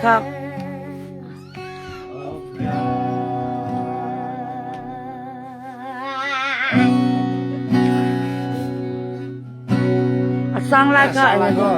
kha. A sang lai kha. Sang lai kha.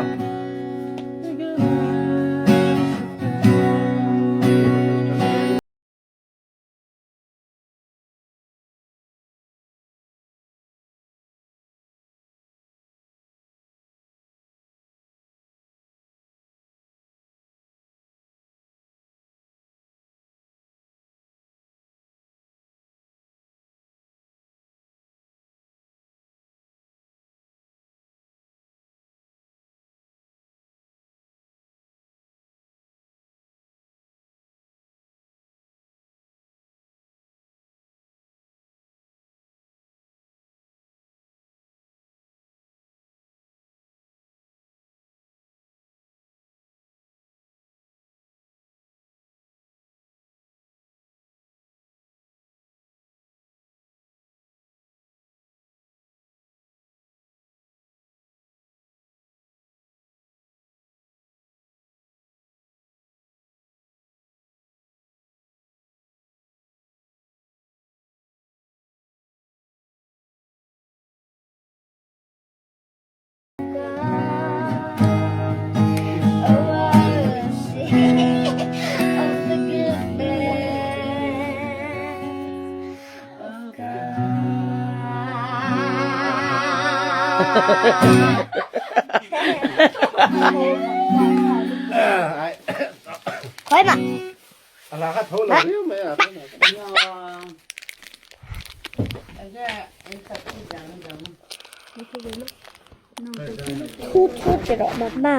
Thu thu ti rawh mamma.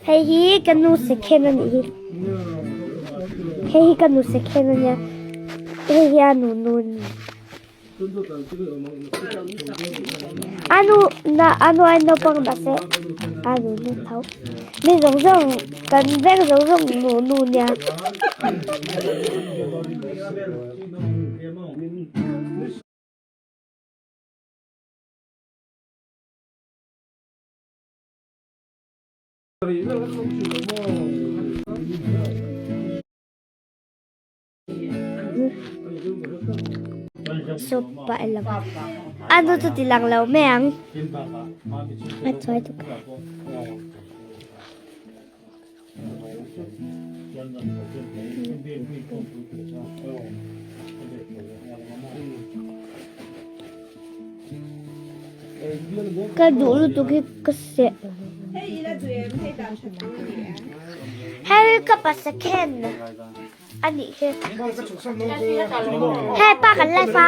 Hei hi ka nu second a nih hi. Hei hi ka nu second a nia. Hei hi a nu nu a ni. A nu na a nu ai naupang mahse a nu nu tho. Mi zawng zawng kan veng zawng zawng nu nu nia. Sopa e lam. A nu chu ti lang lo mai ang. A chuai tuk. Ka duh lutuk hi ka seh. Hei ka pa second a nih hi. Hei pa kan live a.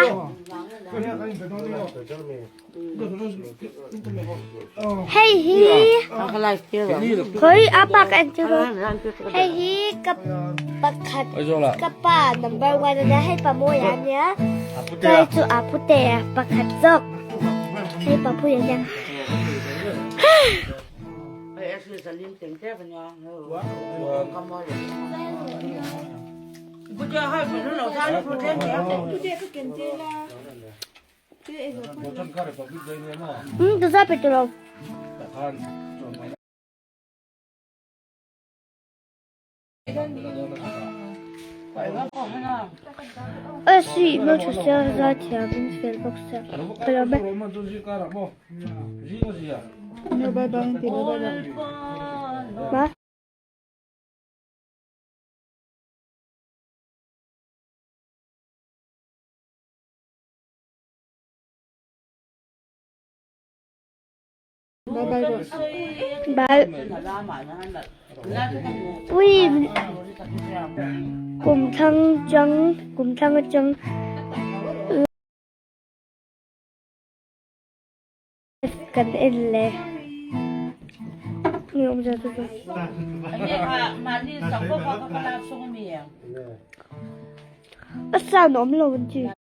Hei hi Hoi a pa ka en tir Hei hi ka pakhat ka pa number one ania hei pa mawi ania hei chu a pute pakhat zawk hei pa pui ania. Asi hmel tha sia zai thiam in fel bawk sia ka lo mai. Bye. Ui kum thang chang kum thang atang kan en le ni awm za tu a sound awm lo an ti.